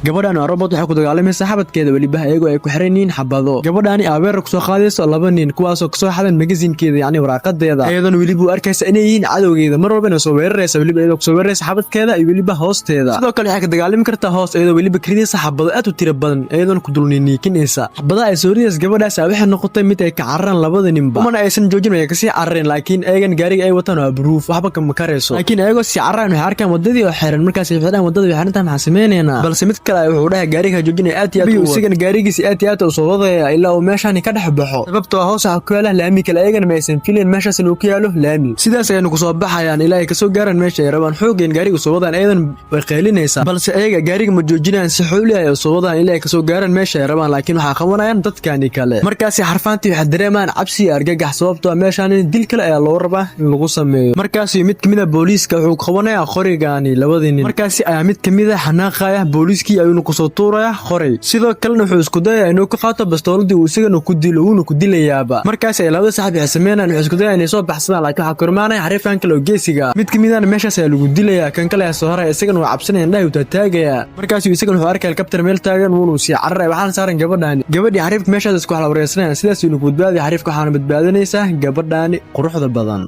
Gabadhan waa robot, waxay ku dagaalamaysaa xabadkeeda, weliba iyagoo ay ku xiran yihiin xabado. Gabadhani aa weerar kusoo qaadayso laba nin, kuwaasoo kasoo xadan magasinkeeda, yacni waraaqadeeda, iyadoona weliba u arkaysa inay yihiin cadowgeeda, mar walbana soo weeraraysa, weliba iyadoo kusoo weeraraysa xabadkeeda iyo weliba hoosteeda. Sidoo kale waxay ka dagaalami kartaa hoos, iyadoo weliba karidaysa xabado aad u tiro badan, iyadoona ku dulniiniikinaysa xabadaha ay soo ridaysa. Gabadhaas waxay noqotay mid ay ka cararaan labada ninba, umana aysan joojin, way kasii carareen. Laakiin ayagan gaariga ay wataan waa proof, waxba kama karayso. Laakiin ayagoo sii cararaan waxay arkaan wadadii oo xiran. Markaas ay xidhaan wadada, way xiran tahay, maxaa sameynaynaa? Balse mid kale wuxuu dhahay gaariga joojinaya aad iyo aad u isagan gaarigiisa aad iyo aad u soo wadaya ilaa uu meeshaani ka dhex baxo, sababtoo ah hoos waxaa ku yaala laami kale. Ayagana ma aysan filin meeshaas inuu ku yaalo laami. Sidaas ayaynu kusoo baxayaan ilaa ay kasoo gaaraan meesha ay rabaan. Xoogeen gaariga soo wadaan, ayadan way qaylinaysaa, balse ayaga gaariga ma joojinayaan, si xowli ay soo wadaan ilaa ay kasoo gaaraan meesha ay rabaan. Laakiin waxaa qabanayaan dadkani kale. Markaasi xarfaantii waxay dareemaan cabsi iyo argagax, sababtoo ah meeshaan dil kale ayaa loo rabaa in lagu sameeyo. Markaasi mid kamid a booliiska wuxuu qabanayaa qorigaani labadii nin. Markaasi ayaa mid kamid a xanaaqaya, booliiskii ayuuna kusoo tuuraya qoray. Sidoo kalena wuxuu isku dayaya inuu ka qaato bastooladii uu isagana ku dilo, wuuna ku dilayaaba. Markaasi ay labada saxib waxay sameynayaan, wuxuu isku dayaya inay soo baxsadaan, laakiin waxaa kormaanaya xariifkan kale oo geesiga ah. Mid kamidana meeshaas ayaa lagu dilayaa, kan kale ayaa soo haraya, isagana waa cabsanaya, indhaha uu taataagaya. Markaasi isagana wuxuu arkay helicopter meel taagan, wuuna sii cararaya, waxaana saaran gabadhaani. Gabadhii xariifka meeshaas isku xalwareysanayaan, sidaas aynu ku badbaadaya xariifka, waxaana badbaadinaysaa gabadhaani quruxda badan.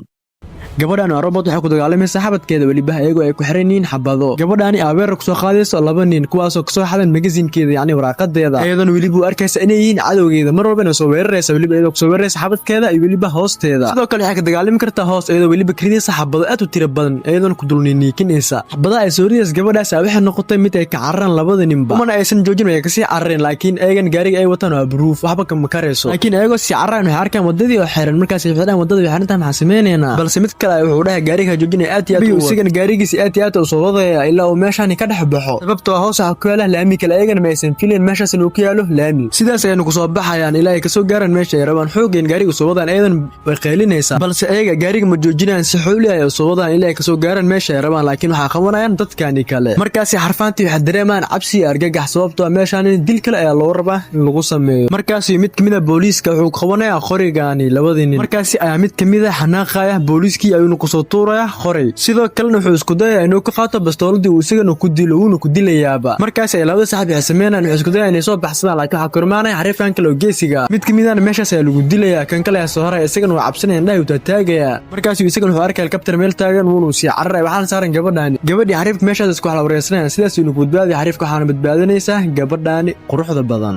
Gabadhan waa robot, waxay ku dagaalamaysaa xabadkeeda, weliba iyagoo ay ku xiran yihiin xabado. Gabadhani aa weerar kusoo qaadayso laba nin, kuwaasoo kasoo xadan magasinkeeda, yacni waraaqadeeda, iyadoona weliba u arkaysa inay yihiin cadowgeeda, mar walbana soo weeraraysa, weliba iyadoo kusoo weeraraysa xabadkeeda iyo weliba hoosteeda. Sidoo kale waxay ka dagaalami kartaa hoos, iyadoo weliba karidaysa xabado aad u tiro badan, iyadoona ku dulniiniikinaysa xabadaha ay soo ridaysa. Gabadhaas waxay noqotay mid ay ka cararaan labada ninba, umana aysan joojin, way kasii carareen. Laakiin ayagan gaariga ay wataan waa proof, waxba kama karayso. Laakiin ayagoo sii cararaan waxay arkaan wadadii oo xiran. Markaas ay xidhaan wadada, way xiran tahay, maxaa sameynaynaa? Balse mid kale wuxuu dhahay gaariga joojinaya aad iyo aad u isagan gaarigiisa aad iyo aad u soo wadaya ilaa uu meeshaani ka dhex baxo, sababtoo ah hoos waxaa ku yaala laami kale. Ayagana ma aysan filin meeshaas inuu ku yaalo laami. Sidaas ayaynu kusoo baxayaan ilaa ay kasoo gaaraan meesha ay rabaan. Xoogeen gaariga soo wadaan, ayadan way qaylinaysaa, balse ayaga gaariga ma joojinayaan, si xowli ay soo wadaan ilaa ay kasoo gaaraan meesha ay rabaan. Laakiin waxaa qabanayaan dadkani kale. Markaasi xarfaantii waxay dareemaan cabsi iyo argagax, sababtoo ah meeshaan dil kale ayaa loo rabaa in lagu sameeyo. Markaasi mid kamid a booliiska wuxuu qabanayaa qorigaani labadii nin. Markaasi ayaa mid kamid a xanaaqaya, booliiskii ayuuna kusoo tuuraya qoray. Sidoo kalena wuxuu isku dayaya inuu ka qaato bastooladii uu isagana ku dilo, wuuna ku dilayaaba. Markaasi ay labada saxib waxay sameynayaan, wuxuu isku dayaya inay soo baxsadaan, laakiin waxaa kormaanaya xariifkan kale oo geesiga ah. Mid kamidana meeshaas ayaa lagu dilayaa, kan kale ayaa soo haraya, isagana waa cabsanaya, indhaha uu taataagaya. Markaasi isagana wuxuu arkay helicopter meel taagan, wuuna sii cararaya, waxaana saaran gabadhaani. Gabadhii xariifka meeshaas isku xalwareysanayaan, sidaas aynu ku badbaadaya xariifka, waxaana badbaadinaysaa gabadhaani quruxda badan.